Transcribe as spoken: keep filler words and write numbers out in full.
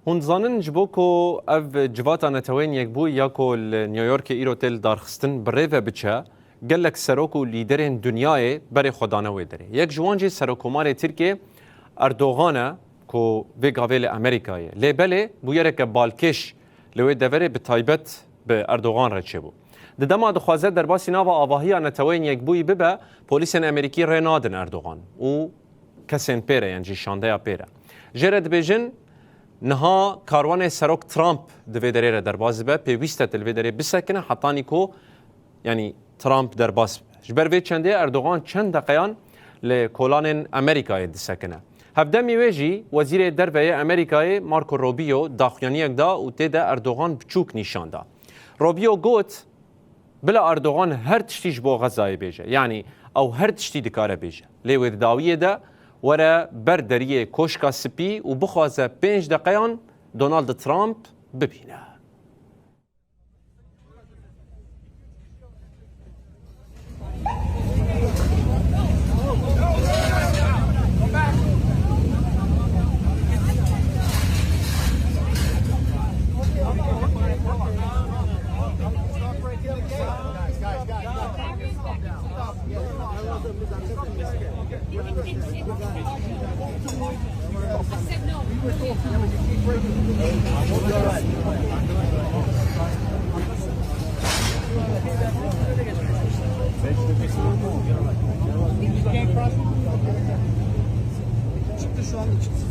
Hûn dizanin ji bo ku ev Civata Neteweyên Yekbûyî ya ku li New Yorkê îro tê lidarxistin bi rê ve biçe, gelek serok û lîderên dinyayê berê xwe dane wê derê. Yek ji wan jî Serokkomarê Tirkiyê Erdogan e ku vê gavê li Amerîkayê. Lê belê bûyereke balkêş li wê deverê bi taybet bi Erdogan re çêbû. Di dema dixwaze derbasî nava avahiya Neteweyên Yekbûyî bibe, polîsên Amerîkî rê nadin Erdogan û kesên pê re, yan jî şandeya pê re. Jê re dibêjin, niha karwanê Serok Trump di vê derê re derbas dibe, pêwîst e tu li vê derê bisekine hetanî ku, yanî, Trump derbas bibe. Ji ber vê çendê Erdogan çend deqeyan li kolanên Amerîkayê disekine. Hevdemî wê jî Wezîrê Derve yê Amerîkayê Marco Rubio daxuyaniyek da û tê de Erdogan biçûk nîşan da. Rubio got, bila Erdogan her tiştî ji bo Xezayê bêje. Yanî ew her tiştî dikare bêje. Lê wê di dawiyê de were ber deriyê Koşka Spî û bixwaze pênc deqeyan Donald Trump bibîne. Çıktı şu anda, çıktı.